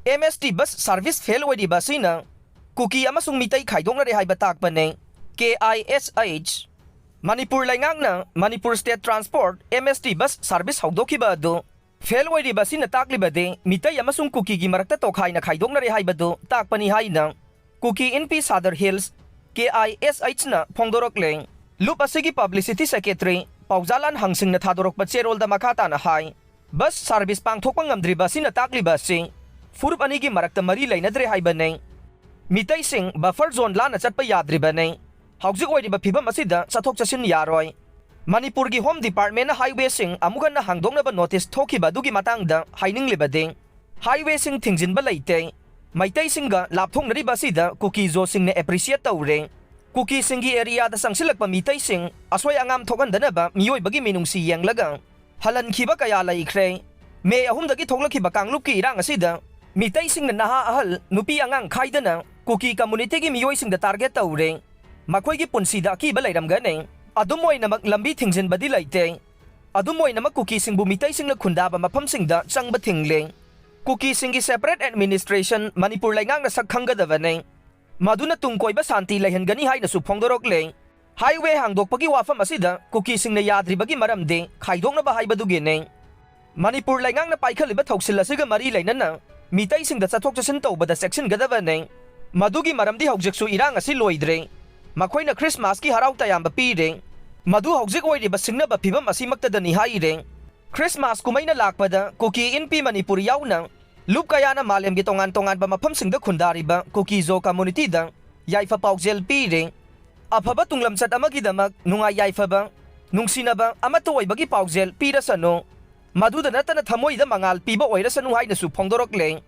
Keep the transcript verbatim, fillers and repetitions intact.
M S T bus service fail ꯑꯣꯏꯔꯤꯕ ꯑꯁꯤꯅ ꯀꯨꯀꯤ ꯑꯃꯁꯨꯡ ꯃꯤꯇꯩ ꯈꯥꯏꯗꯣꯛꯅꯔꯦ ꯍꯥꯏꯕ ꯇꯥꯛꯄꯅꯤ꯫ K I S H, Manipur ꯂꯩꯉꯥꯛꯅ Manipur State Transport M S T bus service ꯍꯧꯗꯣꯛꯈꯤꯕ ꯑꯗꯨ fail ꯑꯣꯏꯔꯤꯕ ꯑꯁꯤꯅ ꯇꯥꯛꯂꯤꯕꯗꯤ ꯃꯤꯇꯩ ꯑꯃꯁꯨꯡ ꯀꯨꯀꯤꯒꯤ ꯃꯔꯛꯇ ꯇꯣꯈꯥꯏꯅ ꯈꯥꯏꯗꯣꯛꯅꯔꯦ ꯍꯥꯏꯕꯗꯨ ꯇꯥꯛꯄꯅꯤ ꯍꯥꯏꯅ ꯀꯨꯀꯤ ꯏꯟꯄꯤ ꯁꯥꯗꯔ hills, K I S H ꯅ ꯐꯣꯡꯗꯣꯔꯛꯂꯦ꯫ ꯂꯨꯞ ꯑꯁꯤꯒꯤ publicity secretary ꯄꯥꯎꯖꯥꯂꯥꯟ ꯍꯪꯁꯤꯡꯅ ꯊꯥꯗꯣꯔꯛꯄ ꯆꯦꯔꯣꯜꯗ ꯃꯈꯥ ꯇꯥꯅ ꯍꯥꯏ, bus service ꯄꯥꯡꯊꯣꯛꯄ ꯉꯝꯗ꯭ꯔꯤꯕ ꯑꯁꯤꯅ ꯇꯥꯛꯂꯤꯕ ꯑꯁꯤ ꯐꯨꯔꯨꯞ ꯑꯅꯤꯒꯤ ꯃꯔꯛꯇ ꯃꯔꯤ ꯂꯩꯅꯗ꯭ꯔꯦ ꯍꯥꯏꯕꯅꯤ꯫ ꯃꯤꯇꯩꯁꯤꯡ buffer zone ꯂꯥꯟꯅ ꯆꯠꯄ ꯌꯥꯗ꯭ꯔꯤꯕꯅꯤ꯫ ꯍꯧꯖꯤꯛ ꯑꯣꯏꯔꯤꯕ ꯐꯤꯕꯝ ꯑꯁꯤꯗ ꯆꯠꯊꯣꯛ ꯆꯠꯁꯤꯟ ꯌꯥꯔꯣꯏ꯫ ꯃꯅꯤꯄꯨꯔꯒꯤ Home Department ꯅ highway ꯁꯤꯡ ꯑꯃꯨꯛ ꯍꯟꯅ ꯍꯥꯡꯗꯣꯛꯅꯕ notice ꯊꯣꯛꯈꯤꯕ ꯑꯗꯨꯒꯤ ꯃꯇꯥꯡꯗ ꯍꯥꯏꯅꯤꯡꯂꯤꯕꯗꯤ, highway ꯁꯤꯡ ꯊꯤꯡꯖꯤꯟꯕ ꯂꯩꯇꯦ꯫ ꯃꯩꯇꯩꯁꯤꯡꯒ ꯂꯥꯞꯊꯣꯛꯅꯔꯤꯕ ꯑꯁꯤꯗ ꯀꯨꯀꯤ ꯖꯣꯁꯤꯡꯅ appreciate ꯇꯧꯔꯦ꯫ ꯀꯨꯀꯤꯁꯤꯡꯒꯤ area ꯗ ꯆꯪꯁꯤꯜꯂꯛꯄ ꯃꯤꯇꯩꯁꯤꯡ ꯑꯁꯣꯏ ꯑꯉꯥꯝ ꯊꯣꯛꯍꯟꯗꯅꯕ ꯃꯤꯑꯣꯏꯕꯒꯤ ꯃꯤꯅꯨꯡꯁꯤ ꯌꯦꯡꯂꯒ ꯍꯜꯍꯟꯈꯤꯕ ꯀꯌꯥ ꯂꯩꯈ꯭ꯔꯦ꯫ ꯃꯦ ꯑꯍꯨꯝꯗꯒꯤ ꯊꯣꯛꯂꯛꯈꯤꯕ ꯀꯥꯡꯂꯨꯞꯀꯤ ꯏꯔꯥꯡ ꯑꯁꯤꯗ ꯃꯤꯇꯩꯁꯤꯡꯅ ꯅꯍꯥ ꯑꯍꯜ, ꯅꯨꯄꯤ ꯑꯉꯥꯡ ꯈꯥꯏꯗꯅ ꯀꯨꯀꯤ community ꯒꯤ ꯃꯤꯑꯣꯏꯁꯤꯡꯗ target ꯇꯧꯔꯦ꯫ ꯃꯈꯣꯏꯒꯤ ꯄꯨꯟꯁꯤꯗ ꯑꯀꯤꯕ ꯂꯩꯔꯝꯒꯅꯤ꯫ ꯑꯗꯨꯝ ꯑꯣꯏꯅꯃꯛ ꯂꯝꯕꯤ ꯊꯤꯡꯖꯤꯟꯕꯗꯤ ꯂꯩꯇꯦ꯫ ꯑꯗꯨꯝ ꯑꯣꯏꯅꯃꯛ ꯀꯨꯀꯤꯁꯤꯡꯕꯨ ꯃꯤꯇꯩꯁꯤꯡꯅ ꯈꯨꯟꯗꯥꯕ ꯃꯐꯝꯁꯤꯡꯗ ꯆꯪꯕ ꯊꯤꯡꯂꯦ꯫ ꯀꯨꯀꯤꯁꯤꯡꯒꯤ separate administration ꯃꯅꯤꯄꯨꯔ ꯂꯩꯉꯥꯛꯅ ꯁꯛ ꯈꯪꯒꯗꯕꯅꯤ꯫ ꯃꯗꯨꯅ ꯇꯨꯡ ꯀꯣꯏꯕ ꯁꯥꯟꯇꯤ ꯂꯩꯍꯟꯒꯅꯤ ꯍꯥꯏꯅꯁꯨ ꯐꯣꯡꯗꯣꯔꯛꯂꯦ꯫ Highway ꯍꯥꯡꯗꯣꯛꯄꯒꯤ ꯋꯥꯐꯝ ꯑꯁꯤꯗ ꯀꯨꯀꯤꯁꯤꯡꯅ ꯌꯥꯗ꯭ꯔꯤꯕꯒꯤ ꯃꯔꯝꯗꯤ ꯈꯥꯏꯗꯣꯛꯅꯕ ꯍꯥꯏꯕꯗꯨꯒꯤꯅꯤ꯫ ꯃꯅꯤꯄꯨꯔ ꯂꯩꯉꯥꯛꯅ ꯄꯥꯏꯈꯠꯂꯤꯕ ꯊꯧꯁꯤꯜ ꯑꯁꯤꯒ ꯃꯔꯤ ꯂꯩꯅꯅ ꯃꯤꯇꯩꯁꯤꯡꯗ ꯆꯠꯊꯣꯛ ꯆꯠꯁꯤꯟ ꯇꯧꯕꯗ ꯆꯦꯛꯁꯤꯟꯒꯗꯕꯅꯤ꯫ ꯃꯗꯨꯒꯤ ꯃꯔꯝꯗꯤ ꯍꯧꯖꯤꯛꯁꯨ ꯏꯔꯥꯡ ꯑꯁꯤ ꯂꯣꯏꯗ꯭ꯔꯤ꯫ ꯃꯈꯣꯏꯅ Christmas ꯀꯤ ꯍꯔꯥꯎ ꯇꯌꯥꯝꯕ ꯄꯤꯔꯤ꯫ ꯃꯗꯨ ꯍꯧꯖꯤꯛ ꯑꯣꯏꯔꯤꯕ ꯁꯤꯡꯅꯕ ꯐꯤꯕꯝ ꯑꯁꯤꯃꯛꯇꯗꯅꯤ ꯍꯥꯏꯔꯤ꯫ Christmas ꯀꯨꯝꯍꯩꯅ ꯂꯥꯛꯄꯗ ꯀꯨꯀꯤ ꯏꯟꯄꯤ ꯃꯅꯤꯄꯨꯔ ꯌꯥꯎꯅ ꯂꯨꯞ ꯀꯌꯥꯅ ꯃꯥꯂꯦꯝꯒꯤ ꯇꯣꯉꯥꯟ ꯇꯣꯉꯥꯟꯕ ꯃꯐꯝꯁꯤꯡꯗ ꯈꯨꯟꯗꯥꯔꯤꯕ ꯀꯨꯀꯤ ꯖꯣ community ꯗ ꯌꯥꯏꯐ ꯄꯥꯎꯖꯦꯜ ꯄꯤꯔꯤ꯫ ꯑꯐꯕ ꯇꯨꯡꯂꯝꯆꯠ ꯑꯃꯒꯤꯗꯃꯛ ꯅꯨꯡꯉꯥꯏ ꯌꯥꯏꯐꯕ, ꯅꯨꯡꯁꯤꯅꯕ ꯑꯃꯠꯇ ꯑꯣꯏꯕꯒꯤ ꯄꯥꯎꯖꯦꯜ ꯄꯤꯔꯁꯅꯨ꯫ ꯃꯗꯨꯗ ꯅꯠꯇꯅ ꯊꯃꯣꯏꯗ ꯃꯉꯥꯜ ꯄꯤꯕ ꯑꯣꯏꯔꯁꯅꯨ ꯍꯥꯏꯅꯁꯨ ꯐꯣꯡꯗꯣꯔꯛꯂꯦ꯫